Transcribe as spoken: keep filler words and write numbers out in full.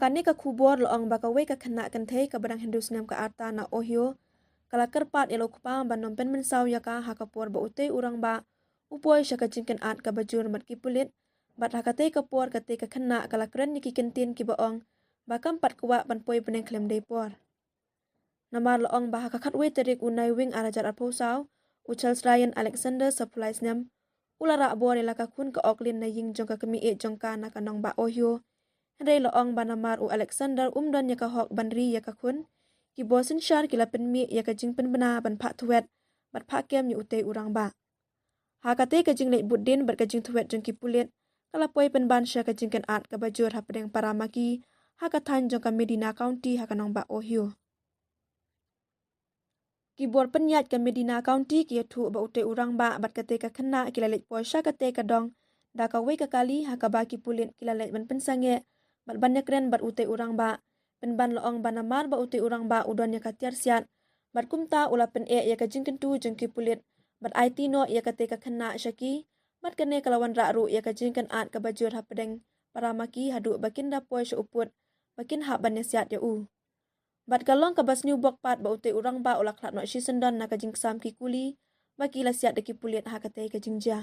Kane ka khubor la ong ba kawei ka khynnah kynthei kaba dang hynriew snem ka rta na Ohio ka la kyrpad ïa la u kpa ban nym pynmynsaw ïa ka ha ka por ba utei u rangbah u poi sha ka jingkynad kaba jur bad ki pulit, bad ha katei ka por katei ka khynnah ka la kren ïa ki kyntien kiba ong ba kam pat kwah ban poi bneng khlem dei por. Namar la ong ba ha ka khatwei tarik u Naiwieng ar hajar arphew saw, u Charles Ryan Alexander, saphew lai snem, u la rah bor ïa la ka khun ka Oaklyn na ïing jong ka kmie jong ka na ka nongbah Ohio. Hynrei la ong ba namar u Alexander um don ïa ka hok ban ri ïa ka khun, ki bor synshar ki la pynmih ïa ka jingpynbna ban phah thwet bad phah kem ïa utei u rangbah. Ha katei ka jingleit bud dien bad ka jingthwet jong ki pulit, ka la poi pynban sha ka jingkynad kaba jur hapdeng para ma ki ha ka thaiñ jong ka Medina County ha ka nongbah Ohio. Ki bor pynïaid ka Medina County ki ïathuh ba utei u rangbah bad katei ka khynnah ki la leit poi sha katei ka dong da kawei ka kali ha kaba ki pulit ki la leit ban pynsangeh bad ban ïakren bad utei u rangbah. Pynban la ong ba namar ba utei u rangbah u don ïa ka tiar siat bad kumta u la pyneh ïa ka jingkyntu jong ki pulit bad aiti noh ïa katei ka khynnah sha ki, bad kane ka la wanrah ruh ïa ka jingkynad kaba jur hapdeng para ma ki haduh ba kin da poi sha u pud ba kin hap ban ïasiat ïa u. Bad ka long kaba sniew bok pat ba utei u rangbah u la khlad noh shisyndon na ka jingksam ki kuli ba ki la siat da ki pulit ha katei ka jingjia.